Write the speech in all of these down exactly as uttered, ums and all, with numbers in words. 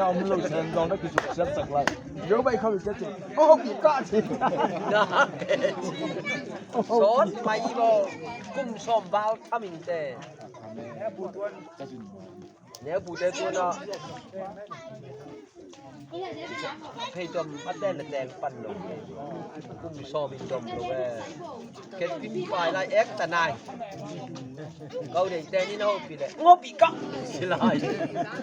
Om lo sen dong na kisuk siat sak lai. Yo bai kham siat sak. Oh, ki ka ci. Sawn mai bo. Kum sawm val tham ing te. Neu bu te tuan a. Phei tuam a ten le teng pan lo. Kum sawm in dom lo ve. Ken pin pai lai ek ta nai. Kau dei ten in hopih le. Hopih ka. Si lai.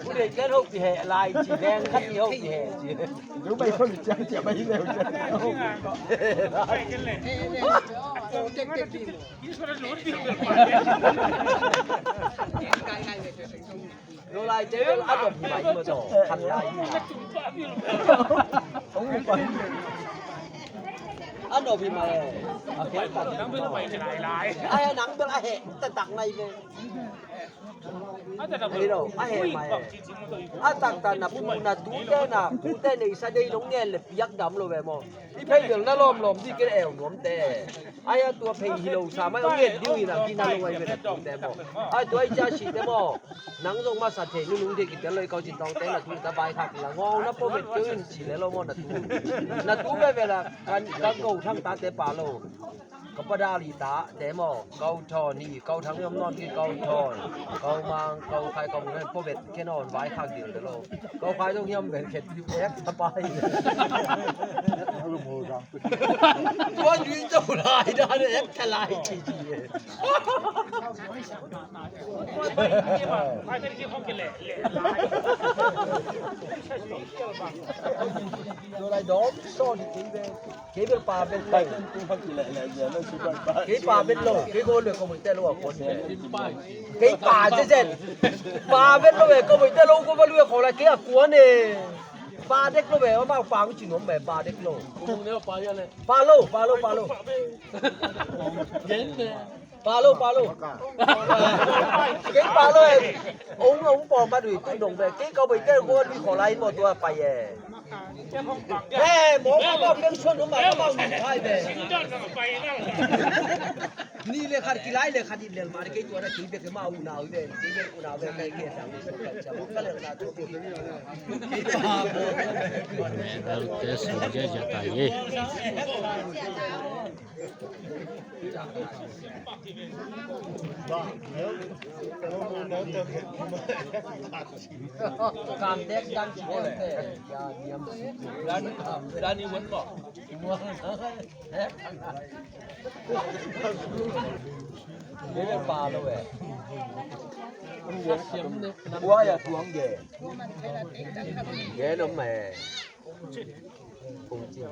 Ku dei ten hopih he lai ci veng khat ni hopih he ci. Lu bai khon ciang ciang bai leu ciang. Lo lai te bel a nop hi mai maw taw. Khan lai hi. A nop hi mai. A khel tak. Ai, a nang bel a heh taktak nai ve. Ei lo, a heh mai. A taktak na pu na tute na pute neisa dei nong ngen le piak dam lo ve maw. I phei bel na lawmlawm dih kei eu nuam te. Ai a tua phei hi lo sa mai ong ngen ding hi na ki na lo ai ve na tute maw. Ai tua i cia si te maw. Nang zong masa thei nunung thei kitel lo i kau cin tawng te na tu ta bai khak la ngawng na pawh vet keu in ci le lo maw na tu. Na tu ve ve la kan kan go thang ta te pa lo. Ka pa da li ta te maw. Kau thawn hi kau thang yom non ki kau thawn. Kau mang kau khai kau mun pawh vet ke non vai khak dil te lo. Kau khai zong yom vet khet ek ta pai. Tua dui to lai da ne ek ta lai ci ci. Tua lai dawm sawn hi kei ve. Kei bel pa bel lo. Kei pa bel lo. Kei ko le ko mo te lo a ko ne. Kei pa je zen. Pa bel lo e ko mo te lo ko ba lu e ko la kei a ko ne. Pa dek lo ve, ma pa ngu ci nuam ve, pa dek lo. Pa lo, pa lo, pa lo. Pa lo, pa lo. Kei pa lo e. Ong ong pa ma dui tu dong ve. Kei kau bai te ko lui ko lai mo tua pa ye. He, mo ma ma peng suan ma ma ma ui thai ve. Ni le khat kilai le khat in lel ma kei tua na kei bek ma u nau ve kei bek u nau ve kei kei sa u sa ka cha ka le na tu. Medal te sung ja ja ta ye. Kam dek dan ci dek te ya niam. Dan dan ni wen ko. Dede pa lo eh. Ua ya tuang ge. Ge lo me. Phung cin.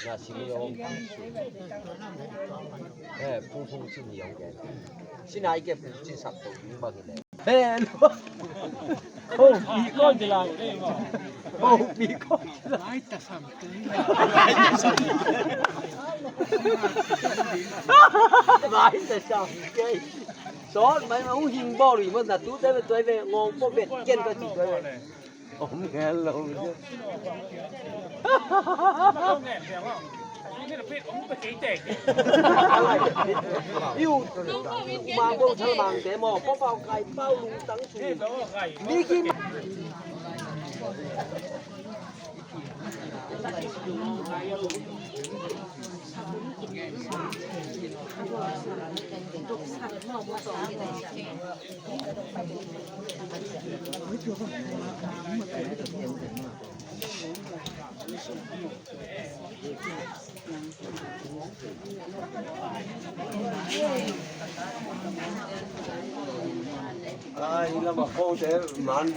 Na sini om. Eh, phung phung cin ni om ge. Sinai ge phung cin sak to ni bang le. Hello. Ko pi ko de la. Ko pi ko de la. Lai ta sam ke. Sawt mai ma hong hing bawl ui maw na tu te ve tuai ve ngawng pawh vet ken ka ci tuai ve. Om ngen lo. Iu ma bo thal mang te maw pau pau kai pau lung tang su. Mi kim. Ai, lama khawng te man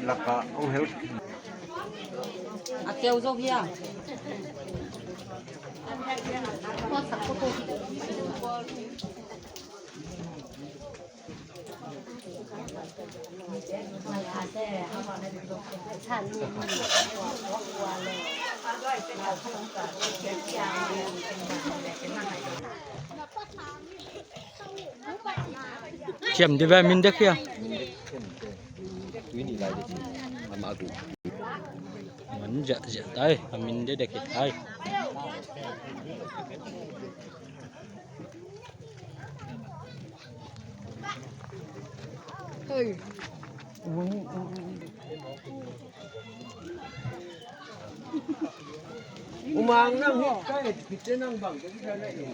laka hong hel. A keu zo hia. Ciam di ba min dek hia. Min dek ciam te. Tui ni lai dek ciam. Ama gu. Man ziahziah tai, a min dek dek hi tai. Hei. Umang nang hit ka et pite nang bang ka kita na e.